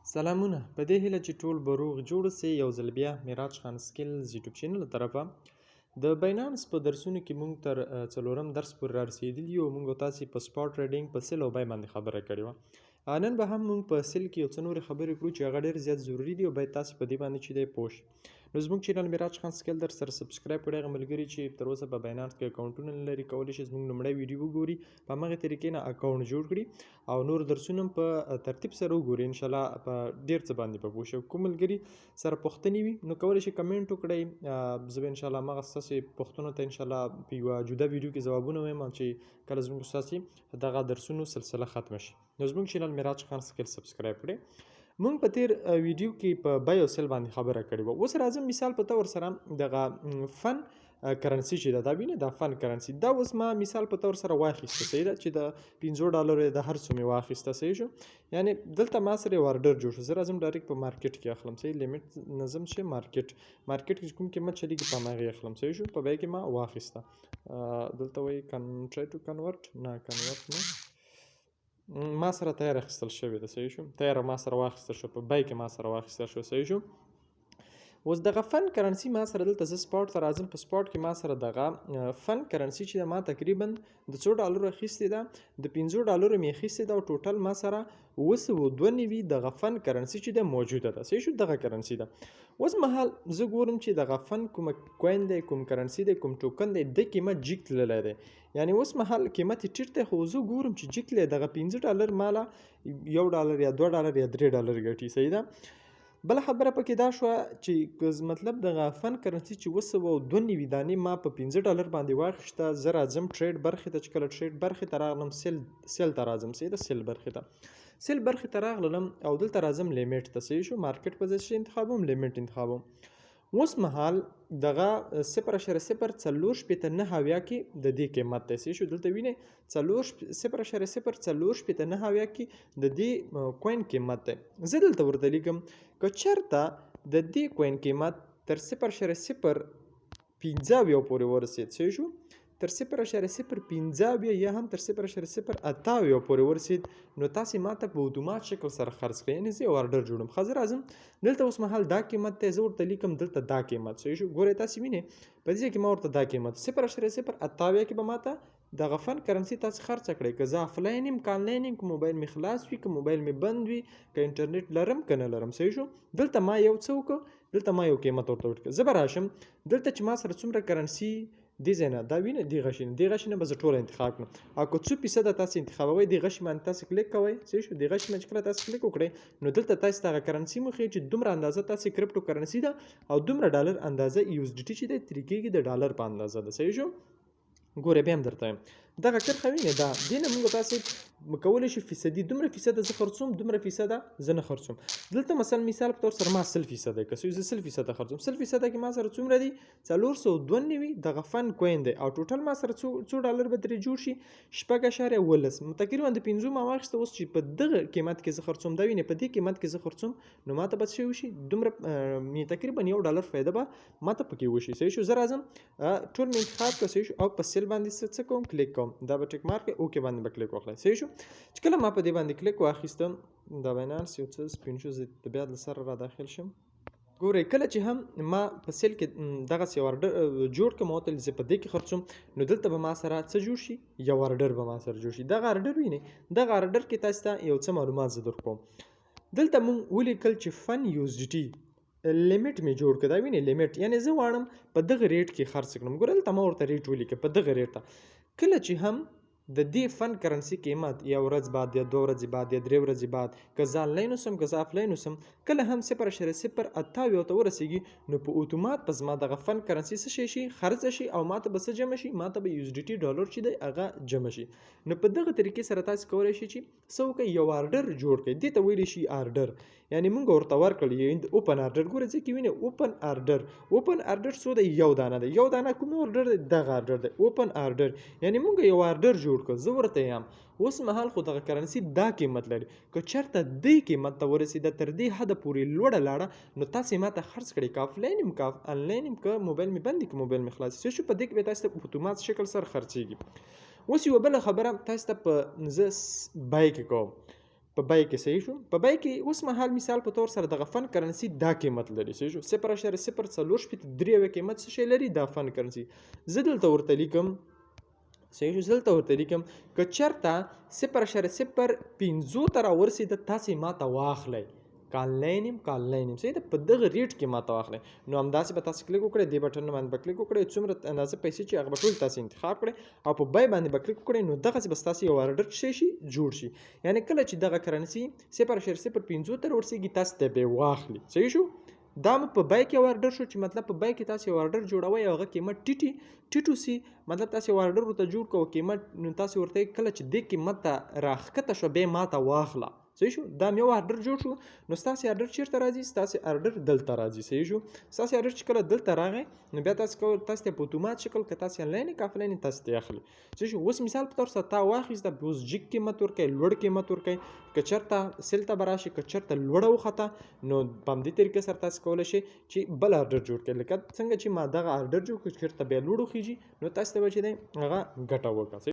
سلامونه په دې هیله چې ټول به روغ جوړ اوسئ. یو ځل بیا معراج خان سکیلز یوټیوب چینل له طرفه د باینانس په درسونو کې مونږ تر څلورم درس پورې را رسېدلي یو. مونږ تاسې په spot trading په sell او buy باندې خبره کړې وه. نن به هم مونږ په sell کې یو څه نورې خبرې کړو چې هغه ډېر زیات ضروري دي او باید تاسې په دې باندې چې دی پوه شئ. نو زموږ چینل معراج خان سکیل در سره subscribe کړئ. هغه ملګري چې تر اوسه په باینانس کې اکاونټونه نه لري کولی شي زموږ لومړی ویډیو وګوري، په هماغې طریقې نه اکاونټ جوړ کړي او نور درسونه هم په ترتیب سره وګوري. انشاءالله په ډېر څه باندې به پوه شي. کوم ملګري سره پوښتنې وي نو کولی شي comment وکړئ. زه به انشاءالله هماغه ستاسې پوښتنو ته انشاءالله په یوه جدا ویډیو کې ځوابونه وایم چې کله زموږ ستاسې دغه درسونو سلسله ختمه شي. نو زموږ چینل معراج خان سکیل subscribe کړئ. مونږ په تیر ویډیو کې په buy او sell باندې خبره کړې وه. اوس راځم مثال په تور سره دغه فن currency چې ده، دا وینئ دا فن currency دا اوس ما مثال په تور سره واخیسته، صحیح ده، چې د پنځو ډالرو د هر څه مې واخیسته، صحیح شو. یعنې دلته ما سره یو order جوړ شو، زه راځم direct په market کې اخلم، صحیح، limit نظم چې market کې کوم قیمت چلیږي په هماغې اخلم، صحیح شو. په بیه کې ما واخیسته. دلته وایي try to convert، نه convert نه، ما سره تیار اخیستل شوې ده، صحیح شو، تیاره ما سره واخیستل شو، په بیه کې ما سره واخیستل شو، صحیح شو. اوس دغه فن currency ما سره دلته زه spot ته راځم، په spot کې ما سره دغه فن currency چې ده ما تقریبا د څو ډالرو اخیستې ده، د پنځو ډالرو مې اخیستې ده او total ما سره 792 دغه فن currency چې ده موجوده ده، صحیح شو، دغه currency ده. اوس مهال زه ګورم چې دغه فن کومه coin دی، کوم currency دی، کوم ټوکن دی، د قیمت جیګ تللی دی. یعنې اوس مهال قیمت یې ټیټ دی، خو زه ګورم چې جیګ تللی، دغه پنځه ډالر ماله یو ډالر یا دوه ډالر یا درې ډالر ګټي، صحیح ده. بله خبره پکې دا شوه چې که مطلب دغه فن currency چې 792 دانې ما په پنځه ډالر باندې واخیسته، زه راځم trade برخې ته، چې کله trade برخې ته راغلم sell ته راځم، صحیح ده، sell برخې ته، sell برخې ته راغلم او دلته راځم limit ته، صحیح شو. market په ځای چې انتخابوم limit انتخابوم. اوس مهال دغه 0.06479 کې د دې قیمت دی، صحیح شو. دلته وینئ صفر اعشاریه صفر څلور شپېته نهه اویا کې د دې coin قیمت دی. زه دلته ورته لیکم که چېرته د دې coin قیمت تر 0.075 پورې ورسېد، صحیح شو، تر 0.075 یا هم تر 0.078 پورې ورسېد، نو تاسې ما ته په اتومات شکل سره خرڅ کړئ، یعنې زه یو order جوړوم. ښه، زه راځم دلته اوس مهال دا قیمت دی، زه ورته لیکم دلته دا قیمت، صحیح شو. ګورئ تاسې وینئ په دې ځای کې ما ورته دا قیمت 0.078 کې به ما ته دغه فن currency تاسې خرڅه کړئ. که زه افلاین یم، که انلاین یم، که موبایل مې خلاص وي، که موبایل مې بند وي، که انټرنیټ لرم که نه لرم، صحیح شو. دلته ما یو څه وکړ، دلته ما یو قیمت ورته وټاکه. زه به راشم دلته چې ما سره څومره currency دې ځای نه دا وینئ، دې غشي نه، دې غشي نه به زه ټوله انتخاب کړم. او که څو فیصده تاسې انتخابوئ، دې غشي باندې تاسې کلیک کوئ، صحیح شو. دې غشي باندې چې کله تاسې کلیک وکړئ نو دلته تاسې ته هغه currency مو ښیي چې دومره اندازه تاسې crypto currency ده او دومره ډالر اندازه یو اس ډي ټي چې دی ترې کېږي د ډالر په اندازه ده، صحیح شو. ګورئ بیا هم درته وایم دغه کرښه وینئ، دا دې نه موږ تاسې کولی شو فیصدي، دومره فیصده زه خرڅوم، دومره فیصده زه نه خرڅوم. دلته مثلا مثال په تور سره ما سل فیصده که زه سل فیصده خرڅوم، سل فیصده کې ما سره څومره دي؟ 492 دغه فن coin دی او total ما سره څو ډالر به ترې جوړ شي؟ 6.17. تقریبا د پنځو ما واخیسته. اوس چې په دغه قیمت کې زه خرڅوم، دا وینئ په دې قیمت کې زه خرڅوم، نو ما ته به څه وشي؟ دومره، مې تقریبا یو ډالر فایده به ما ته پکې وشي، صحیح شو. زه راځم، ټول مې انتخاب کړ، صحیح شو، او په sell باندې څه کوم؟ کلیک کوم، دا به tick mark کړي، okay باندې به کلیک واخلم، صحیح شو. چې کله ما په دې باندې کلیک واخیستم، دا باینانس یو څه سپین شو، زه د بیا له سره را داخل شم. ګورئ کله چې هم ما په sell کې، دغسې یو order، جوړ کړم، او تل زه په دې کې خرڅوم، نو دلته به ما سره څه جوړ شي؟ یو order به ما سره جوړ شي. دغه order وینئ، دغه order کې تاسې ته یو څه معلومات زه درکوم. دلته مونږ ولیکل چې فن یو اس ډي ټي limit مې جوړ کړ، دا وینئ limit، یعنې زه غواړم په دغه rate کې خرڅ کړم. ګوره دلته ما ورته rate ولیکه په دغه rate ته. کله چې هم د دې فن currency قیمت یو ورځ بعد یا دوه ورځې بعد یا درې ورځې بعد، که زه انلاین اوسم که زه افلاین اوسم، کله هم 0.078 ته ورسېږي، نو په اتومات به زما دغه فن currency څه شی شي؟ خرڅه شي او ما ته به څه جمع شي؟ ما ته به یو اس ډي ټي ډالر چې دی هغه جمع شي. نو په دغه طریقې سره تاسې کولی شئ چې څه وکړئ؟ یو order جوړ کړئ. دې ته ویلی شي order، یعنې موږ ورته ورکړل یو open order. ګوره ځای کې وینئ open order، open order څو دی؟ یو دانه دی. یو دانه کوم order دی؟ دغه order دی، open order. یعنې موږ یو order جوړ کړ. زه ورته یم اوس مهال خو دغه currency دا قیمت لري، که چېرته دې قیمت ته ورسېده، تر دې حده پورې لوړه لاړه، نو تاسې ما ته خرڅ کړئ، که افلاین یم که انلاین یم، که موبایل مې بند دی که موبایل مې خلاص شي، څه شو په دې کې به تاسې ته په اتومات شکل سره خرڅېږي. اوس یوه بله خبره تاسې ته په زه buy کې کوم. په buy کې، صحیح شو؟ په buy کې اوس مهال مثال په تور سره دغه فن کرنسي دا قیمت لري، صحیح شو؟ 0.064 قیمت څه شی لري دا فن کرنسي. زه دلته ورته لیکم، صحیح شو؟ زه دلته ورته لیکم که چېرته 0.05 ته راورسېده تاسې ماته واخلئ، که انلاین یم که انلاین یم، صحیح ده؟ په دغه rate کې ماته واخلئ. نو همداسې به تاسې کلیک وکړئ، دې بټن باندې به کلیک وکړئ، څومره اندازه پیسې چې هغه به ټول تاسې انتخاب کړئ او په buy باندې به کلیک وکړئ. نو دغسې به ستاسې یو ارډر څه شي جوړ شي. یعنې کله چې دغه کرنسي 0.05 ته راورسېږي تاسې ته به یې واخلي، صحیح شو؟ دا مو په buy کې یو ارډر شو چې مطلب په buy کې تاسې یو ارډر جوړوئ او هغه قیمت ټیټ اوسي، مطلب تاسې یو ارډر ورته جوړ کړو قیمت، نو تاسې ورته کله چې دې قیمت ته راښکته شوه بیا یې ماته واخله، صحیح شو؟ دا مې یو ارډر جوړ شو. نو ستاسې ارډر چېرته راځي؟ ستاسې ارډر دلته راځي، صحیح شو؟ ستاسې ارډر چې کله دلته راغی نو بیا تاسې کول تاسې ته په اتومات شکل که تاسې انلاین که افلاین یې تاسې ته یې اخلي، صحیح شو؟ اوس مثال په تور سره تا واخیسته، اوس جګ قیمت ورکوي، لوړ قیمت ورکوي، که چېرته sell ته به راشي، که چېرته لوړه وخته نو په همدې طریقې سره تاسې کولی شئ چې بل ارډر جوړ کړئ. لکه څنګه چې ما دغه ارډر جوړ کړ، چېرته بیا لوړ وخیژي نو تاسې ته به چې دی هغه ګټه وکړه.